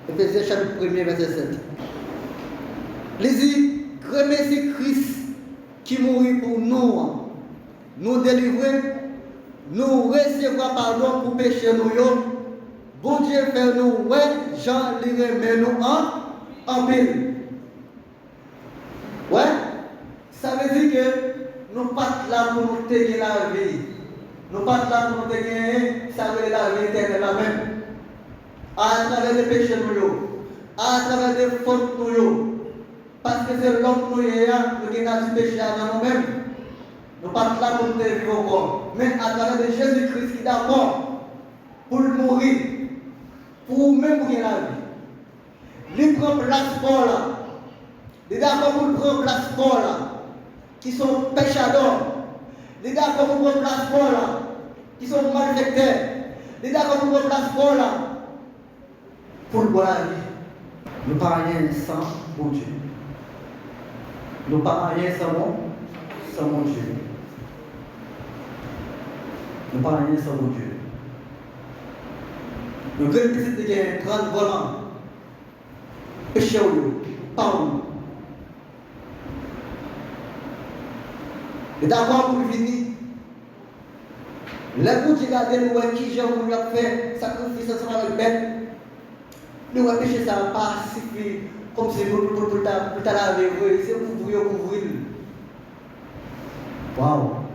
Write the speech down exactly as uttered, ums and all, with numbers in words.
Efezyen chapit premye, vèsè sèt. Li di, gremesi Kris ki mouri pou nou an, nou delivre, nou resevwa padon pou peche nou yo, Bondye fè nou wè jan li renmen nou an anpil. Wè, sa vle di ke nou pa t la pou nou te gen lavi. Nou pa t la pou nou te gen sa yo rele lavi etènèl la menm. Atravè de peche nou yo, atravè de fòt nou yo, paske se lòm nou ye a, nou gen nati peche a nan nou menm. Nou pa t la pou nou te viv ankò. Men atravè de Jezi Kris ki dakò pou l mouri, pou ou menm pou gen lavi. Li pran plas pa w la. Li dakò pou l pran plas pa w la, ki se yon pechadò. Li dakò pou l pran plas pa w la, ki se yon malfektè. Li dakò pou l pran plas pa w la, pou l ba w lavi. Nou pa anyen san Bondye. Nou pa anyen san Bon, san Bondye. Nou pa anyen san Bondye. Yon grenn pitit li gen trant vòlman. Peche w yo, pa w yo. Li dakò pou l vini. Lè Bondye gade l, li wè kijan moun yo ap fè sakrifis ansanm avèk bèt. Li wè peche sa a pa sifi kòmsi pou, pou, pou, pou l ta, pou l ta lave vre. Se kouvri yo kouvri l. Waw!